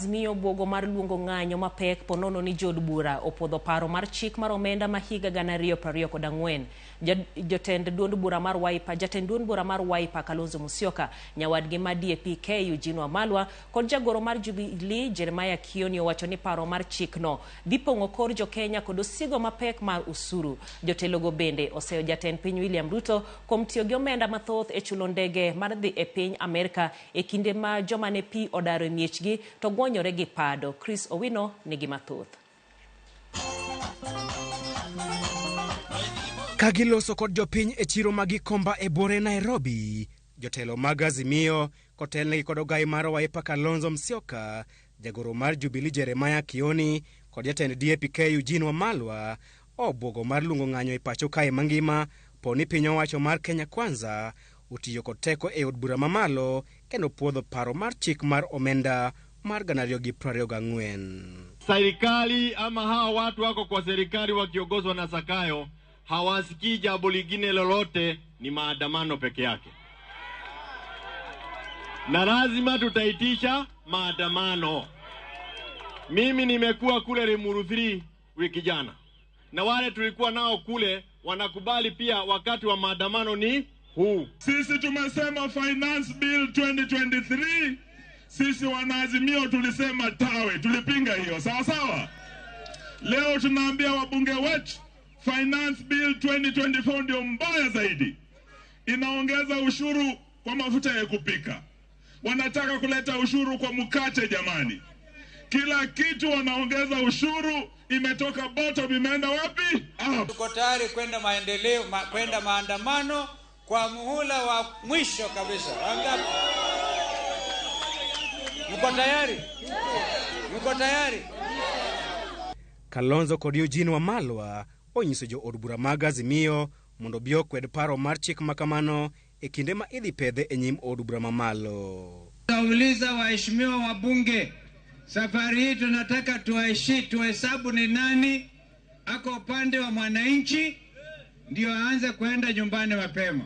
Azimio buogo mar luongo ng'anyo mapek ponono ni jood bura opuodho paro mar chik mar omenda ma higa 2024. Jotend duond bura mar Wiper, jatend duond bura mar Wiper Kalonzo Musyoka, nyawadgi ma DAP-K Eugene Wamalwa kod jagoro mar Jubilee Jeremiah Kioni owacho ni paro mar chikno dhi pong'o kor jo-Kenya kod osigo mapek mar usuru. Jotelogo bende oseyo jatend piny William Ruto kuom tiyo gi omenda mathoth e chulo ndege mar dhi e piny Amerka e kinde ma joma ne pi odaro e miechgi to gwonyore gi pado. Chris Owino nigi mathoth. Ka giloso kod jopiny e chiro ma Gikomba e buore Nairobi, jotelo mag Azimio kotelnegi kod ogai mar Wiper Kalonzo Musyoka, jagoro mar Jubilee Jeremiah Kioni kod jatend DAP-K Eugene Wamalwa obwogo mar luongo ng'anyo e pacho kae mangima po ni piny owacho mar Kenya Kwanza otiyo kod teko e od bura mamalo kendo puodho paro mar chik mar omenda mar 2024. Serikali ama hawa watu wako kwa serikali wakiongozwa na Zakayo hawasikii jambo lingine lolote, ni maandamano peke yake, na lazima tutaitisha maandamano. Mimi nimekuwa kule Limuru 3 wiki jana, na wale tulikuwa nao kule wanakubali pia wakati wa maandamano ni huu. Sisi tumesema Finance Bill 2023, sisi wanaazimio tulisema tawe, tulipinga hiyo, sawa sawa. Leo tunaambia wabunge wetu Finance Bill 2024 ndio mbaya zaidi, inaongeza ushuru kwa mafuta ya kupika, wanataka kuleta ushuru kwa mkate. Jamani, kila kitu wanaongeza ushuru, imetoka bottom imeenda wapi? Up. Tuko tayari kwenda maendeleo, kwenda maandamano kwa muhula wa mwisho kabisa. Wangapi? Mko tayari? Mko tayari? Kalonzo kod Eugene Wamalwa onyiso jo od bura mag Azimio mondo obi okwed paro mar chik makamano e kinde ma idhi pedhe e nyim od bura mamalo. Nauliza waheshimiwa wabunge, safari hii tunataka tuaishi, tuhesabu ni nani ako upande wa mwananchi ndio aanze kuenda nyumbani mapema,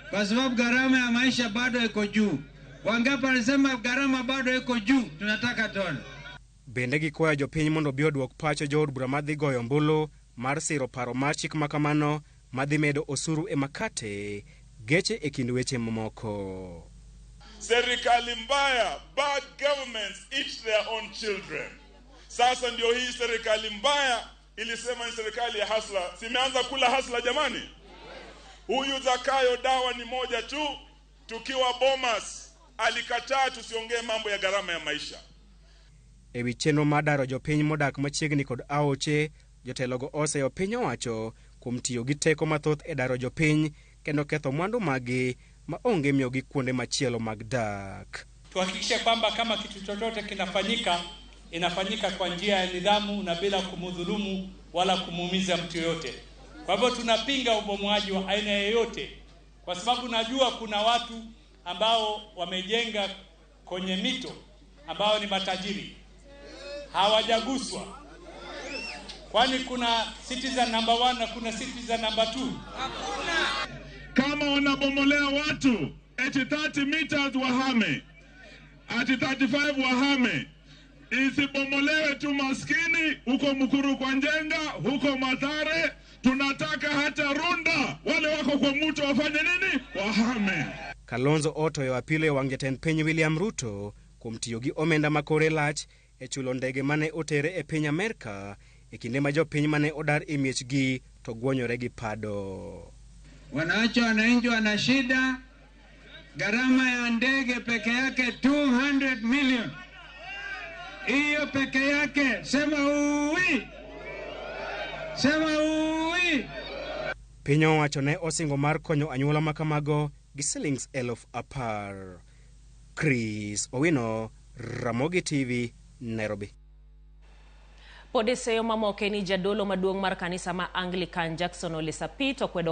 kwa sababu gharama ya maisha bado iko juu. Wangapi wanasema gharama bado iko juu? Tunataka tuone. Bende gikwayo jopiny mondo obi oduok pacho jood bura madhi goyo ombulu mar siro paro mar chik makamano madhi medo osuru e makate, geche e kind weche mamoko. Serikali mbaya, bad governments eat their own children. Sasa ndio hii serikali mbaya ilisema ni serikali ya hustler, simeanza kula hustler jamani. Huyu Zakayo dawa ni moja tu, tukiwa Bomas alikataa tusiongee mambo ya gharama ya maisha. E wi chenro mar daro jopiny modak machiegni kod aoche, jotelogo oseyo piny owacho kuom tiyo gi teko mathoth e daro jopiny kendo ketho mwandu maggi ma onge miyogi kuonde machielo mag dak. Tuhakikishe kwamba kama kitu chochote kinafanyika, inafanyika kwa njia ya nidhamu na bila kumudhulumu wala kumuumiza mtu yoyote. Kwa hivyo tunapinga ubomoaji wa aina yoyote, kwa sababu najua kuna watu ambao wamejenga kwenye mito ambao ni matajiri hawajaguswa, kwani kuna citizen number 1 na kuna citizen number 2. Kama wanabomolea watu eti 30 meters wahame, ati 35 wahame, isibomolewe tu maskini huko Mukuru kwa Njenga, huko Mathare. Tunataka hata Runda wale wako kwa mto wafanye nini? Wahame. Kalonzo otoyo apilo e wang' jatend piny William Ruto kuom tiyo gi omenda ma kore lach e chulo ndege mane otere e piny Amerka e kinde ma jopiny mane odar e miechgi to gwonyore gi pado. Wanaacha wananchi wana shida, gharama ya ndege peke yake 200 million. Hiyo peke yake, sema uwi, sema uwi. Piny owacho ne osingo mar konyo anyuola makamago gi silings 10,000. Chris Owino, Ramogi TV, Nairobi. Pod e seyo mamoke ni jadolo maduong' mar kanisa ma Anglican Jackson Ole Sapit okwedo